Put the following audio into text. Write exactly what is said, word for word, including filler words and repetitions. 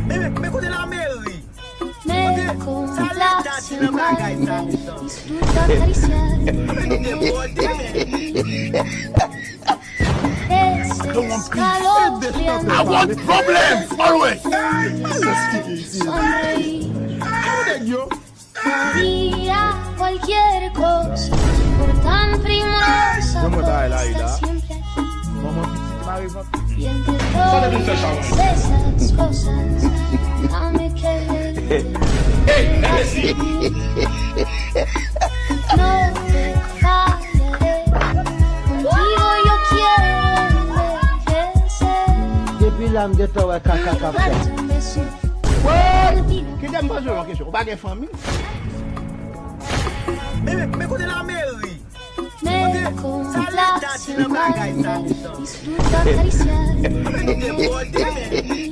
Men, men, men kote lameri? Kote sa Leta di nan bagay sa, mezanmi? Kote nou debòde, men. Don't want peace. I want problems always. Kote yo? Haría cualquier cosa por tan primorosa por estar siempre aquí. Y entre todas esas cosas, dame que no te fallaré. Contigo yo quiero envejecer. Depi la m gentan wè kaka k ap fèt. Woy! Kite m poze w yon kesyon. Ou pa gen fanmi? Men, men, men kote lameri? Kote sa Leta di nan bagay sa, mezanmi? Men nou debòde, men.